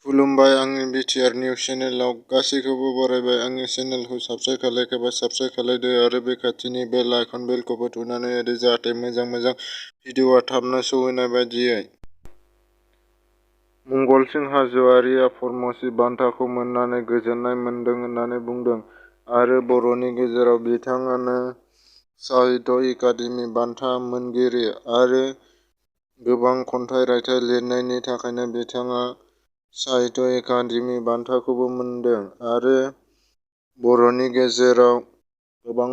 खुलुमबाय आंनि BTR news चेनेलाव गासैखौबो बरायबाय। आंनि चेनेलखौ साबस्क्राइब खालायाखैबा साबस्क्राइब खालायदो आरो बे खाथिनि बेल आइकन बेलखौबो थुनानै होदो जाहाथे मोजां भिडिअआ थाबनो सौहैनाय बायदियै। मंगलसिं हाज'वारिया पद्मश्री बान्थाखौ मोननानै गोजोननाय मोन्दों होननानै बुंदों आरो बर'नि गेजेराव बिथाङानो साहित्य एकादेमि बान्था मोनगिरि आरो गोबां खन्थाइ रायथाइ लिरनायनि थाखायनो बिथाङा साहित्य एकादेमि बान्थाखौबो मोनदों आरो बर'नि गेजेराव गोबां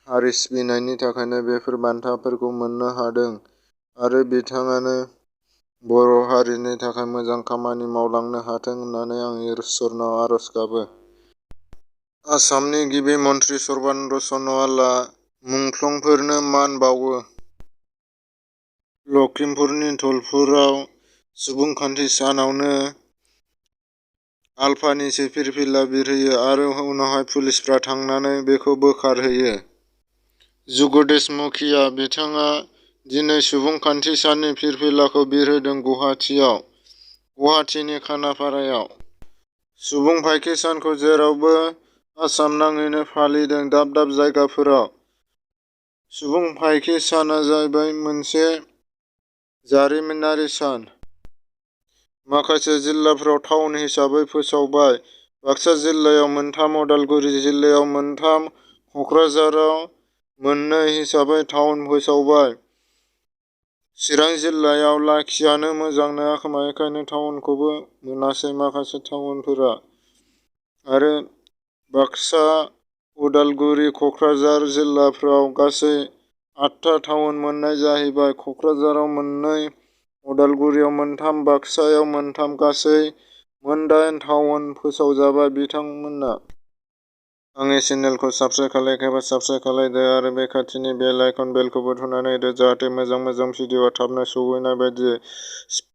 हारि सिबिनायनि थाखायनो बेफोर बान्थाफोरखौ मोननो हादों आरो बिथाङानो बर' हारिनि थाखाय मोजां खामानि मावलांनो हाथों होननानै आं इसोरनाव आरज गाबो। आसामनि गिबि मन्थ्रि सर्बानन्द सन'वालआ मुंख्लंफोरनो मान बावो। लखिमपुरनि धलपुराव सुबुंखान्थि सानावनो आलफानिसो फिरफिला बिरहोयो आरो उनावहाय पुलिसफ्रा थांनानै बेखौ बोखारहोयो। जगदीश मुखिया बिथाङा दिनै सुबुंखान्थि साननि फिरफिलाखौ बिरहोदों गुवाहाटीनि खानापारायाव। सुबुं फाइखि सानखौ जेरावबो आसाम नाङैनो फालिदों दाब दाब जायगाफोराव। सुबुं फाइखि साना जाहैबाय मोनसे जारिमिनारि सान। माखासे जिल्लाफोराव टाउन हिसाबै फोसावबाय। बाक्सा जिल्लायाव 3, उदालगुरि जिल्लायाव 3, कक्राझाराव 2 हिसाबै टाउन फोसावबाय। चिरां जिल्लायाव लाखियानो मोजां नङाखोमा बेखायनो टाउनखौबो मोनासै माखासे टाउनफोरा। आरो बाक्सा, उदालगुरि, कक्राझार जिल्लाफ्राव गासै 8 टाउन मोननाय जाहैबाय। कक्राझाराव 2, उदालगुरियाव 3, बाक्सायाव 3 गासै 8 टाउन फोसावजाबाय बिथांमोना। आंनि चेनेलखौ साबस्क्राइब खालायाखैबा साबस्क्राइब खालायदो आरो बे खाथिनि बेल आइकन बेलखौबो थुनानै होदो जाहाथे मोजां भिडिअआ थाबनो सौहैनाय बायदियै।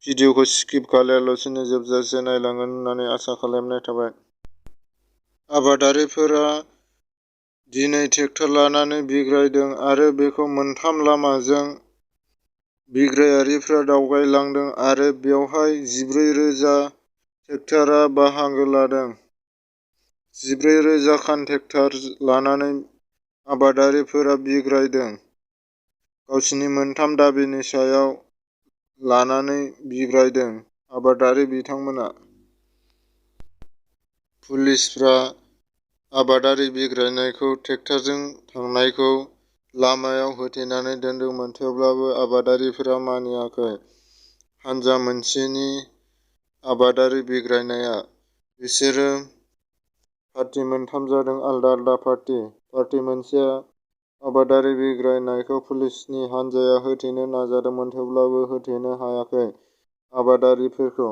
भिडिअखौ स्किप खालायालासिनो जोबजासे नायलांगोन होननानै आसा खालामनाय थाबाय। आबादारिफोरा दिनै ट्रेक्टर लानानै बिग्रायदों आरो बेखौ 3 लामाजों बिग्रायारिफ्रा दावगायलांदों आरो बेवहाय 14,000 ट्रेक्टरा बाहागो लादों। 14,000 खान ट्रेक्टर लानानै आबादारिफोरा बिग्रायदों। गावसिनि 3 दाबिनि सायाव लानानै बिग्रायदों आबादारि बिथांमोना। पुलिसफ्रा आबादारि बिग्रायनायखौ ट्रेक्टरजों थांनायखौ लामायाव होथेनानै दोनदोंमोन थेवब्लाबो आबादारिफोरा मानियाखै। हानजा मोनसेनि आबादारि बिग्रायनाया। बिसोरो पार्टी 3 जादों आलदा आलदा पार्टी। पार्टी मोनसेया आबादारि बिग्रायनायखौ पुलिसनि हानजाया होथेनो नाजादोंमोन थेवब्लाबो होथेनो हायाखै आबादारिफोरखौ।